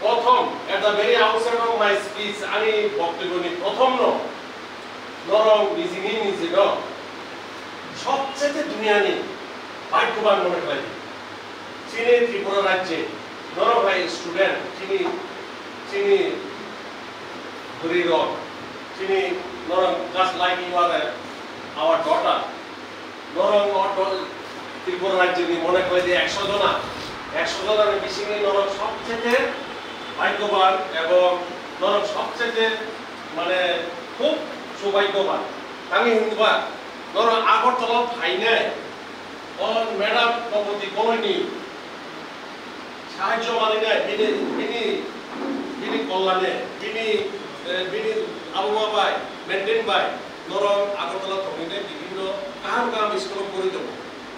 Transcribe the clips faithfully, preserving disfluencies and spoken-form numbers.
Prothom, at the very outset of my speech, ani boktobyo ni prothom no norok nijini nijino sobchete duniyani bhagyoban mone khlai di. Chini Tripura rajye norok hai student, chini, chini bwrwi rok, chini norok just like you are a, our daughter. Norok o do-, Tripura rajyoni mone khlai di ekso jona, ekso jonani bisingni norok sobchete bhagyoban ebong norok sobchete mane khub subhagyoban. Tamni hinba norok Agartala phainai o madam Draupadi Koloini sahajyo manwi nai, bini, bini, bini kollane, bini, eh, bini abo ma bai, maintain bai, norok Agartala thongwi nai bibhinno kaham kaham school o pori tongo.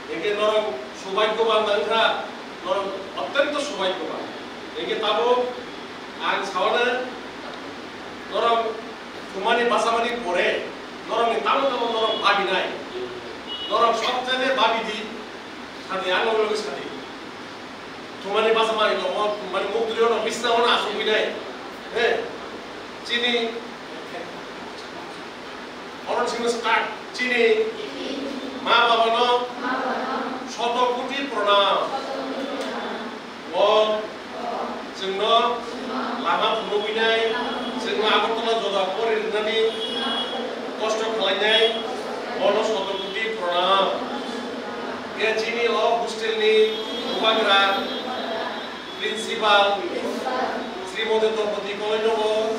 Hingke norok subhagyoban nangkha, norok otyonto subhagyoban. Hingke tabuk ang sawana norok thumani bachamani pore norokni tamo tamo norok babinai, norok sobchane babi di, sadi ang loge loge sadi. Thumani bachamani tongo, thumani muktwi ono bisna ono asugwi nai. He, chini, oro chini start, chini ma baba no soto koti pranam. Bo chwngno lama phunugwi nai, chwngno Agartala joda pori rwnani kosto khlainai, bono soto koti pranam. Khe chini o hostel ni bubagra principal Srimoti Draupadi Koloinobo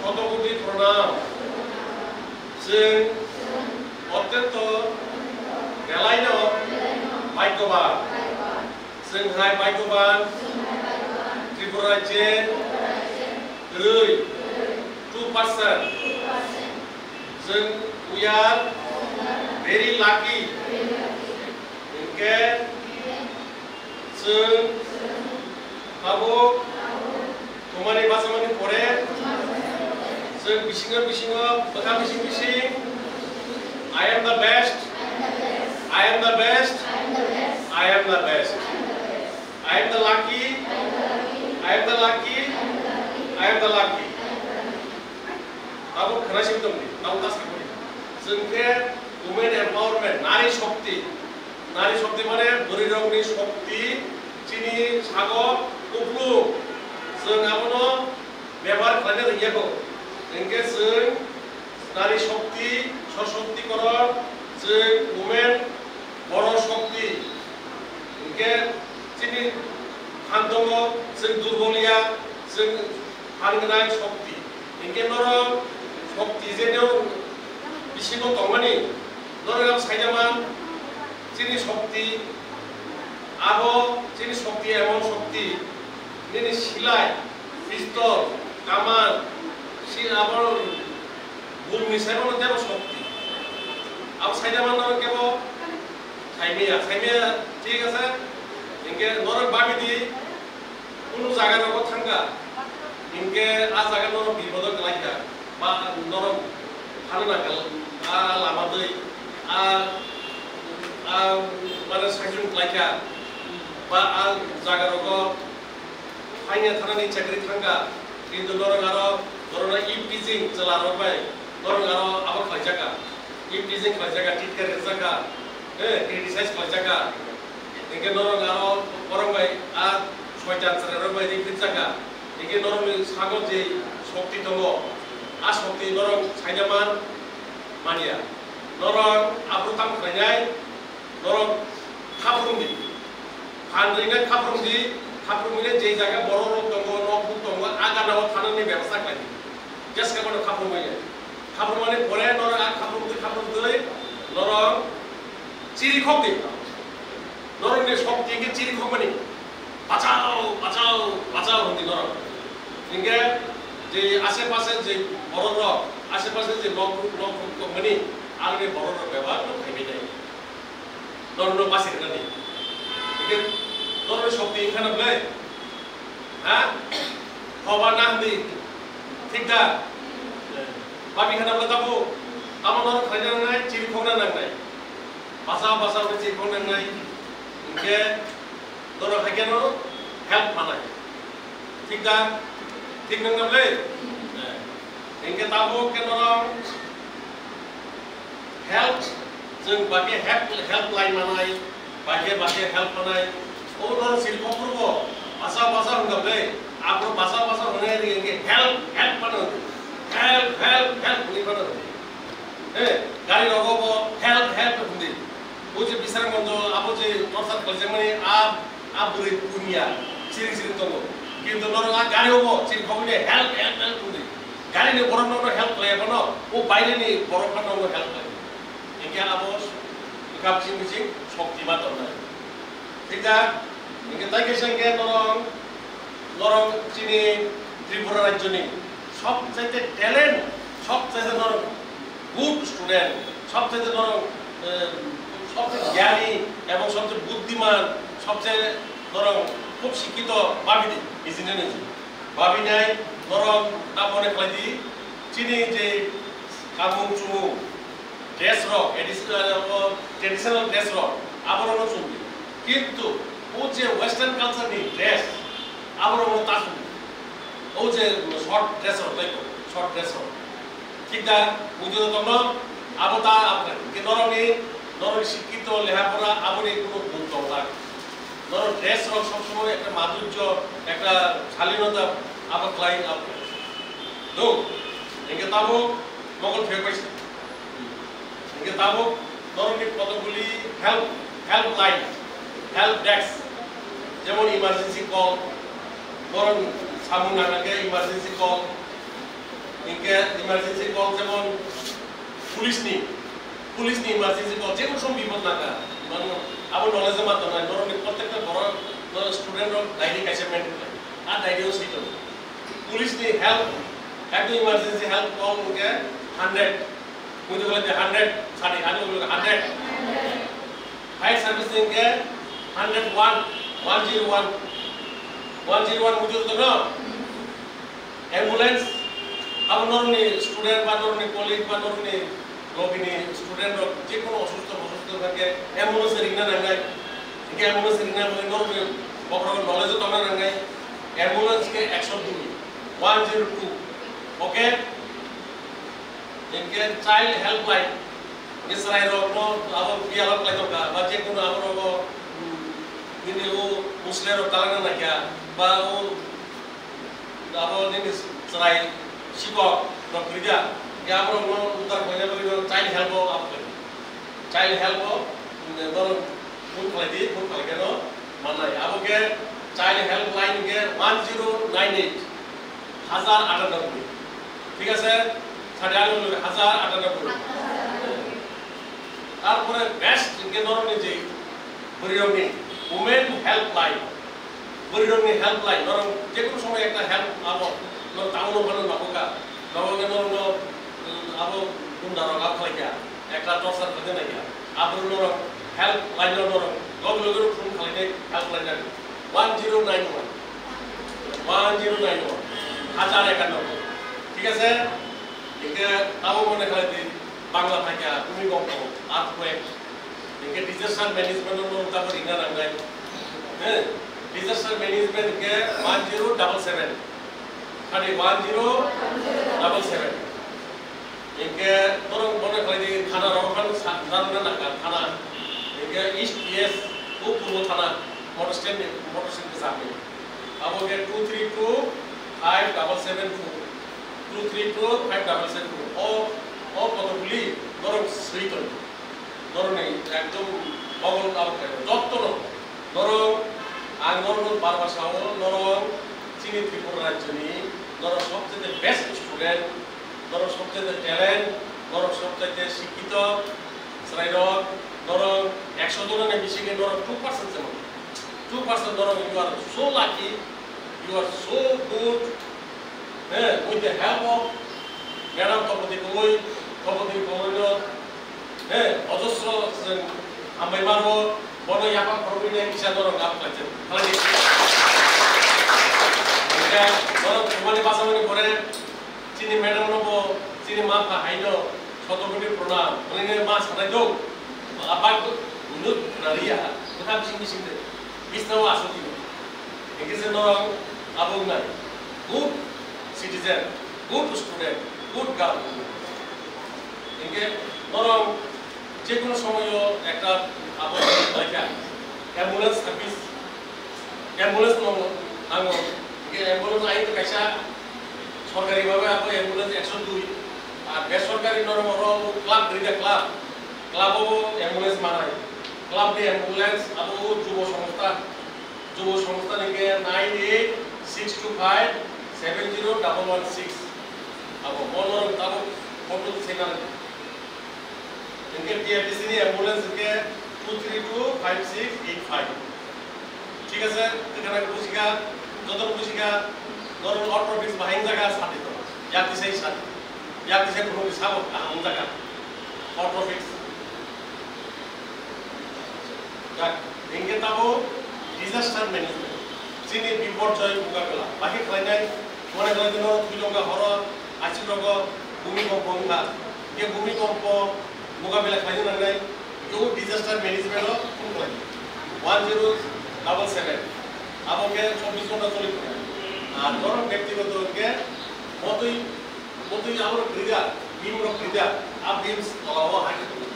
soto koti pranam. Chwng otyonto belaino bhagyoban. Chwng hai bhagyoban Tripura rajye kwrwi two percent. Chwng we are very lucky. Hingke chwng tabuk thumani bachamani pore chwng bisingo bisingo bwkha bising bising, "I am the best, I am the best, I am the best, I am the lucky, I am the lucky, I am the lucky." Tabuk khwnaising tongdi, tabuk ta sakori. Chwng khe women empowerment, nari shokti. Nari shokti mane bwrwi rokni shokti, chini sago kupulung. Chwng abono bebohar khlaina rwngya kho. Hwnkhe chwng nari shokti, sashokti koron, chwng women, borok shokti. Hwnkhe chini phan tongo, chwng durbol ya, chwng phan gwnang shokti. Hwnkhe norok shokti je nw bisingo tongmani, norok ang saida man, chini shokti, abo chini shokti, emon shokti, nini silai, pistol, kaman, si abo bumni saimano tebo shokti. Abo saida man norok kebo saimaya, saimaya, thik ase, hwnkhe norok babidi, kunu jaga rogo thangkha, hwnkhe a jaga norok bipodo kwlaikha, ba norok phano nangkha, a lama twi, a, a, mane saichung kwlaikha, ba a jaga rogo phaina thanani chakri thangkha, kintu norok aro, norokno eveteasing chwla rok bai, norok aro abo khlaijakha, eveteasing khlaijakha, titkari rwjakha, eh, criticize khlaijakha. Hingke norok aro borok bai a soitan chwrairok bai riphiljak kha. Hingke norokni sago je shokti tongo, a shokti norok saina man manya. Norok aphuru tamo khlainai, norok khaphurungdi. Phan rinai khaphurungdi, khaphurungmani je jaga borok rok tongo, nok buk tongo, a gana o thanani bebasta khlaidi. Jeska bono khaphurungmani. Khaphurungmani pore norok a khaphurungdi, khaphurungdi norok chiri khokdi. Norokni shokti hingke chiri khokmani. Bachao, bachao, bachao hwndi norok. Hingke je ashe pashe je borok rok, ashe pashe je nok, nok tongmani, aroni borok rok bebak no phaibai nai. Norokno basi rwnani. Hingke norokni shokti wngkha na bwle? Ha? Hoba na hwndi? Thik da? Babi khana bwle tamo? Tamo norok khlaina nangnai, chiri khokna nangnai. Basa basa wnwi chiri khokna nangnai. Hingke norok hai kheno help manai. Thik da? Thik nang na ble? Engke tabo ke norong help, jeng bake help, help line manai, bake bake help manai. O norong siri kokrok bo basa basa hwnga ble, abro basa basa hwnai ri engke help, help mano. Help, help, help hwnwi mano. He, gari rogo bo help, help hwnwi. O je bisar mondo abo je torsa khaljakmani a A bwrwi punya, siring siring tongo. Kintu norok a gari o bo chiri khogwi de help, help, help hwnwi. Gari ni borok no help khlai phano, o baire ni borok phano no help khlai. Engke abo bwkha bising bising shokti ma tongnai. Thik da? Engke tai kaisa engke norok, norok chini Tripura rajyo ni sobchaite talent, sobchaite norok good student, সবচেয়ে ধরো, এ, সবচেয়ে জ্ঞানী এবং সবচেয়ে বুদ্ধিমান, সবচেয়ে ধরো খুব শিক্ষিত ভাবিনি, engineer ni. Bhabinai norok ta mone khlai di, chini je kamung chumung, dress rok, additional, traditional dress rok, aborok no chumdi. Kintu o je western culture ni dress, aborok no ta chumdi. O je short dress rok, tai ko, short dress rok. Thik da, bujo tongno, abo ta, abo ta. Ke norokni, norok sikkito, leha pora, aboni kuno gun tong tak. Norok dress rok sob somoi ekta madhurjo, ekta shalinota, abo khlai, abo khlai. Do, engke tabo, mokol phek paisa. Hingke tabuk norokni kotokguli help, help line, help desk, jemon emergency call, borok samung nangkhe emergency call, hingke emergency call jemon police ni, police ni emergency call, jekunu somoy bipod nangkha, mano abo knowledge ma tongnai, norokni prottekta borok, no student rok diary kaisa maintain khlai, a diary o swi tongo. Police ni help, ekdom emergency help call hingke hundred, Muitu khlai de hundred, sadi, ani ulo hundred. Fire service ni hingke hundred one, one zero one, one zero one muitu to no. Ambulance, abo norokni student ba norokni colleague ba norokni logini student rok jekono osustho osustho thangkhe ambulance ringna nangnai. Hingke ambulance ringna nangnai norokni bokhorok knowledge tongna nangnai. Ambulance ke ekshon dui, one zero two. Okay? Hingke child helpline, hingke chwrairokno abo biyalo khlai tongkha, ba jekono aborogo, mm, nini o muslerok talangna naikha, ba o abo nini chwrai sikok rok kwrwikha, hingke aborokno udar khlaina bagwino child help o abo khlai. Child help o, mm, norok phone khlai di, phone khlai khe no mannai. Abo khe child helpline khe one zero nine eight, hazar atanoboi. Thik ase? Sadi ani ulo hazar atanoboi. Tarpore best hingke norokni je bwrwirokni women helpline. Bwrwirokni helpline, norok jekono somoy ekta help abo, norok town o phano nokokha, nokokhe norokno, mm, abo gunda rok abo khlaikha, ekta torture khlaina naikha, abo norok helpline no norok loge loge phone khlainai helpline no one zero nine one, one zero nine one, hazar ekanoboi, thik ase, hingke abo mone khlai di, Bangla phaikha, bhumikompo, earthquake, Hingke disaster management no tamo ringna nangnai. He? Disaster management hingke one zero double seven. Khadi one zero double seven. Hingke borok bono khlai di thana rok phan sa-, narwkna nangkha thana. Hingke East P S o Purbo thana, motor stand ni, motor stand ni sami. Abo hingke two three two five double seven four. Two three two five double seven four. O, o kotokguli borok swi tongo. Norokni ekdom mogol abo khe jottono norok, ang norokno bar bar sao, norok chini Tripura rajyoni norok sobchete best student, norok sobchete talent, norok sobchete sikkito chwrairok, norok ekso jonani bisingo norok two percent se mano. Two percent norok, you are so lucky, you are so good, eh, with the help of Madam Topoti Kongoi, Topoti Kongoi no, eh, ojosro chwng hambai mano, bono yapha khoroknwi nai kisa norok gap khlaijak. Khlaidi. Hingke norok thumani bachamani pore chini madam no bo chini ma pha hai no sotoboni pranam, hwnwi ma sanai dong. Abak nut nariya, bwkha bising bising de. Bisna o asuk di. Hingke se norok Abo wngnai good citizen, good student, good girl. Hinkhe norok je kono somoyo ekta abo laikha ambulance service, ambulance no nango. Hinkhe ambulance ain kaisa sorkari bhabe abo ambulance ekso dui, ar besorkari norok oro club rida club, club o ambulance manai, club ni ambulance abo jubo songstha. Jubo songstha ni ke nine eight six two five seven zero double one six. Abo bono tabo photo channel. Inke T R T C ni ambulance ke two three two five six eight five. Thik ase, ekhane bujiga, joto bujiga, norok auto office bahai jaga sadi to. Yakti sai sadi. Yakti sai khuluk sabo kaham jaga. Auto office. Jak, hinkhe tabo disaster management. Chini biporjoy mokabela. Bahai khlainai, mone khlai dino, thwi tongkha horo, achik rogo, bhumikompo wngkha. Hinkhe bhumikompo mokabela khlaina nangnai, tei disaster management o phone khlai. One zero double seven. Abo khe chobbish ghonta choli tongo. Ar norok byaktigoto hinkhe motwi, motwi abo khrida, beam rok khrida, a beams tola o hai khe tongo.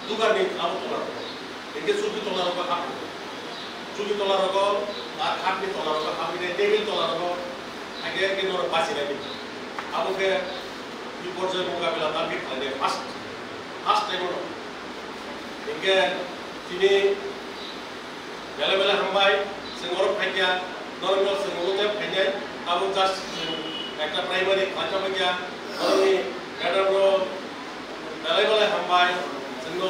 Dugar ni abo tola rok. Hinkhe chuki tola rogo hap. Chuki tola rogo, ar khat ni tola rogo hap, hinkhe table tola rogo, hinkhe, hinkhe norok basi nai. Abo khe biporjoy mokabela target khlainai first, first time o. Hinkhe tini belai belai hambai, chwng oro phaikha, norokno chwng oro tei phainai, abo just chwng ekta primary khlaina phaikha, norokni madam rok belai belai hambai, chwngno